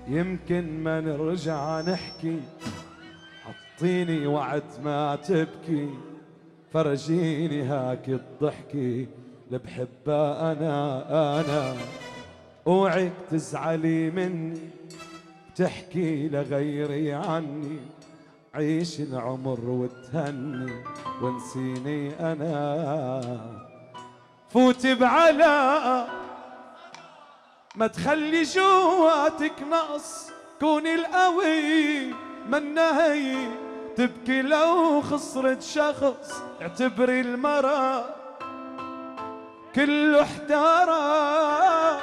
يمكن ما نرجع نحكي، عطيني وعد ما تبكي، فرجيني هاك الضحكي اللي بحبها أنا. اوعك تزعلي مني، تحكي لغيري عني، عيش العمر وتهني ونسيني أنا. فوتي بعلاقة ما تخلي جواتك نقص، كوني القوي منا هي تبكي لو خسرت شخص، اعتبري المرأة كله احتارة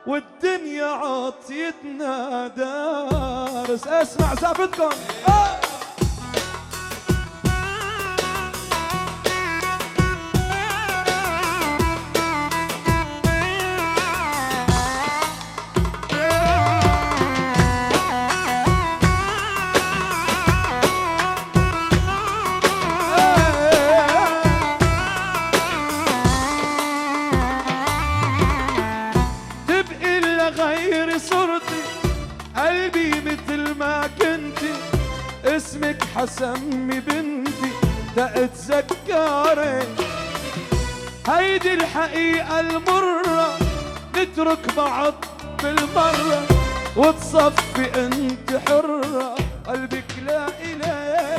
والدنيا عطيتنا دارس. اسمع زعفتكم. غير صورتي قلبي مثل ما كنتي، اسمك حسمي بنتي تأتذكري. هيدي الحقيقة المرة، نترك بعض بالمرة وتصفي انت حرة، قلبك لا إله.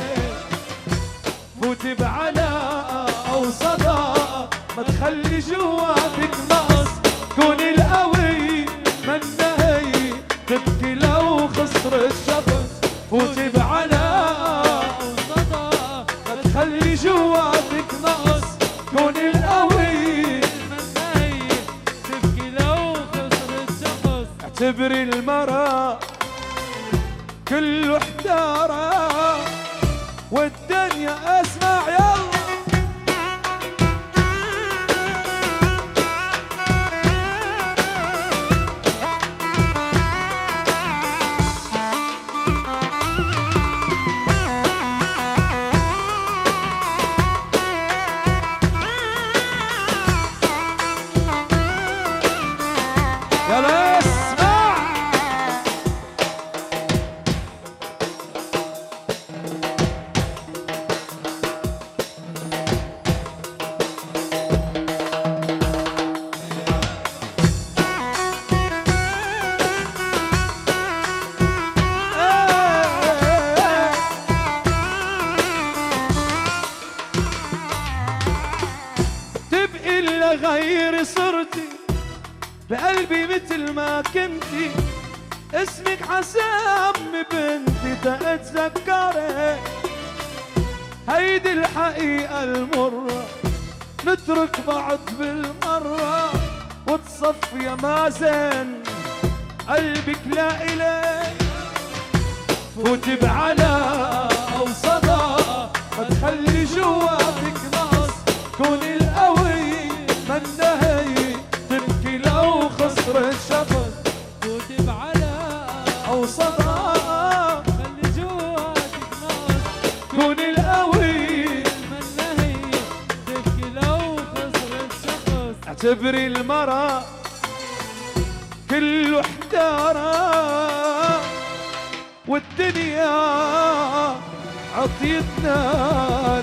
فوتي بعلاقة أو صداقة ما تخلي جواتك نقص، كوني القوي منهي تبكي لو خسرت شخص. فوتي بعلاقة وصداقة ما تخلي جواتك نقص، كوني القوي منهي تبكي لو خسرت شخص. اعتبري المرأة كله احتارة والدنيا. اسمع يلا. يلا اسمع. تبقي إلا غير صورتي بقلبي مثل ما كنتي، اسمك حسام بنتي تأتذكري. هيدي الحقيقة المرة، نترك بعض بالمرة وتصفي يا مازن قلبك لا إله. فوتي بعلاقة أو صداقة ما تخلي جواتك نقص، كوني القوي منهي تبكي لو خسرت شخص. فوتي بعلاقة أو صداقة خلي جواتك نقص، كوني القوي منهي تبكي لو خسرت شخص. اعتبري المرأة كله احتارة والدنيا عطيتنا